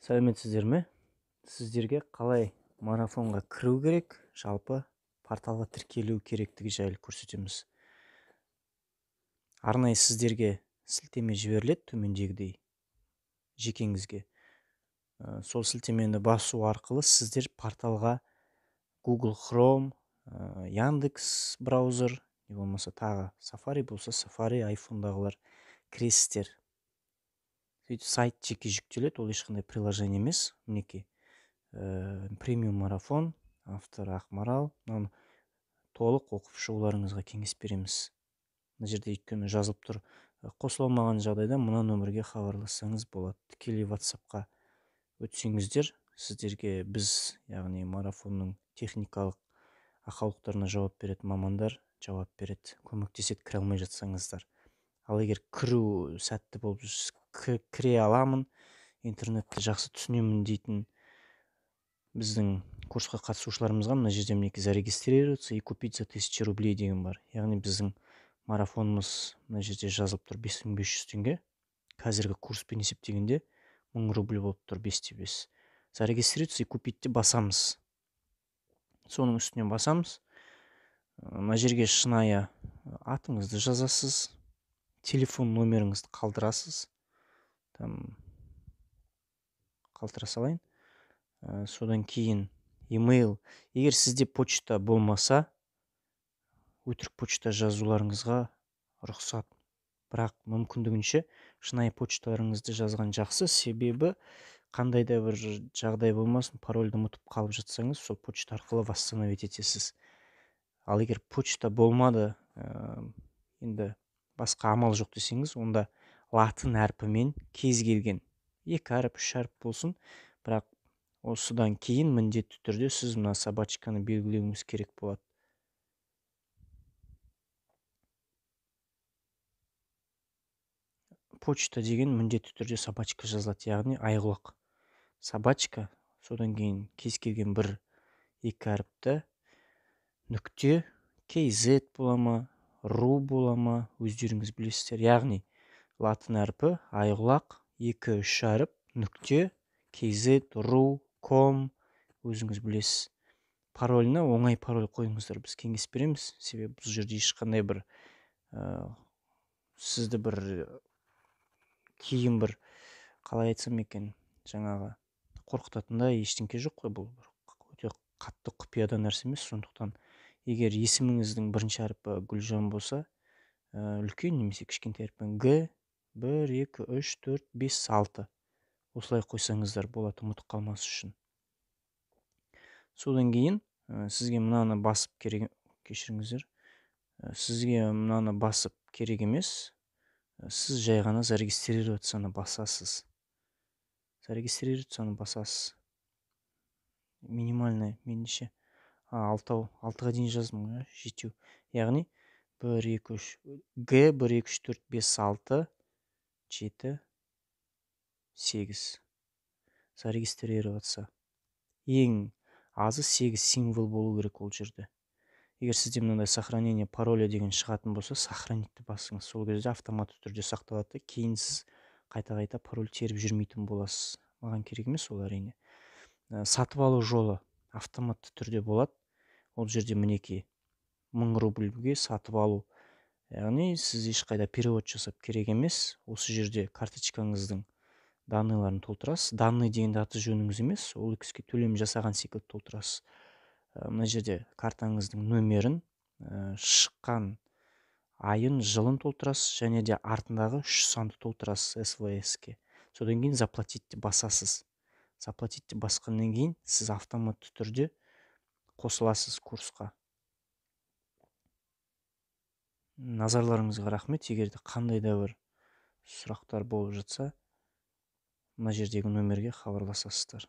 Сәлеметсіздер ме? Сіздерге қалай марафонға кіру керек, жалпы порталға тіркелу керектігі жайлы көрсетеміз. Арнайы сіздерге сілтеме жіберіледі төмендегідей жекеңізге. Сол сілтемені басу арқылы сіздер порталға Google Chrome, Яндекс браузер, не болмаса тағы Safari болса Safari, iPhone'дағылар кіресіздер. Сөйтіп сайт жеке жүктеледі, ол ешқандай приложение емес. Мінекей, премиум марафон, автор Ақмарал. Мынаны толық оқып шығуларыңызға кеңес береміз. Мына жерде өйткені жазылып тұр. Қосыла алмаған жағдайда мына нөмірге хабарлассаңыз болады. Тікелей WhatsApp-қа өтсеңіздер, сіздерге біз, яғни марафонның техникалық ақаулықтарына жауап беретін мамандар жауап береді, көмектеседі кіре алмай жатсаңыздар. Ал егер кіру сәтті болып кіре аламын, интернетті жақсы түсінемін дейтін біздің курсқа қатысушыларымызға мына жерде мінекей зарегистрироваться и купить за 1000 рублей деген бар. Яғни біздің марафонымыз мына жерде жазылып тұр 5500 теңге. Қазіргі курспен есептегенде 1000 рубль болып тұр, 5,5. Зарегистрироваться и купить деп басамыз. Соның үстінен басамыз. Мына жерге шынайы атыңызды жазасыз, телефон номеріңізді қалдырасыз. Там қалдыра салайын. Содан кейін email. Егер сізде почта болмаса, өтірік почта жазуларыңызға рұқсат. Бірақ мүмкіндігінше шынайы почталарыңызды жазған жақсы, себебі қандай да бір жағдай болмасын, парольді ұмытып қалып жатсаңыз, сол почта арқылы восстановить етесіз. Ал егер почта болмады, енді басқа амал жоқ десеңіз, онда латын әрпімен кез келген 2 әріп, 3 әріп болсын, бірақ осыдан кейін міндетті түрде сіз мына собачканы белгілеуіңіз керек болады. Почта деген міндетті түрде собачка жазылады, яғни айғұлақ. Собачка, содан кейін кез келген 1-2 әріпті нүкте, kz бола ма, ру бола ма, өздеріңіз білесіздер. Яғни латын әрпі, айғұлақ, 2-3 әріп, нүкте, kz, ру, ком, өзіңіз білесіз. Пароліне оңай пароль қойыңыздар, біз кеңес береміз. Себебі бұл жерде ешқандай бір, сізді бір кейін бір, қалай айтсам екен, жаңағы қорқытатындай ештеңке жоқ қой, бұл өте қатты құпияда нәрсе емес. Сондықтан егер есіміңіздің бірінші әрпі Гүлжан болса, үлкен немесе кішкентай әріппен Г, 1, 2, 3, 4, 5, 6 осылай қойсаңыздар болады, ұмытып қалмас үшін. Содан кейін, сізге мынаны басып керек, кешіріңіздер, сізге мынаны басып керек емес, сіз жай ғана зарегистрироваться-ны басасыз. Зарегистрироваться-ны басасыз. Минимальный меніңше, алтау, алтыға дейін жаздым ғой, жетеу. Яғни 1, 2, 3, Г, 1, 2, 3, 4, 5, 6, 7, 8. Зарегистрироваться. Ең азы 8 символ болу керек ол жерде. Егер сізде мынандай сохранение пароля деген шығатын болса, сохранитті басыңыз. Сол кезде автоматты түрде сақталады. Кейін сіз қайта-қайта пароль теріп жүрмейтін боласыз. Маған керек емес ол әрине. Сатып алу жолы автоматты түрде болады. Ол жерде мінекей 1000 рубльге сатып алу. Яғни сіз ешқайда перевод жасап керек емес. Осы жерде карточкаңыздың данныйларын толтырасыз. Данный дегенде аты жөніңіз емес, ол кісіге төлем жасаған секілді толтырасыз. Мына жерде картаңыздың нөмерін, шыққан айын, жылын толтырасыз және де артындағы 3 санды толтырасыз С В С-ке. Содан кейін заплатить деп басасыз. Заплатить деп басқаннан кейін сіз автоматты түрде қосыласыз курсқа. Назарларыңызға рахмет. Егер де қандай да бір сұрақтар болып жатса, мына жердегі нөмерге хабарласасыздар.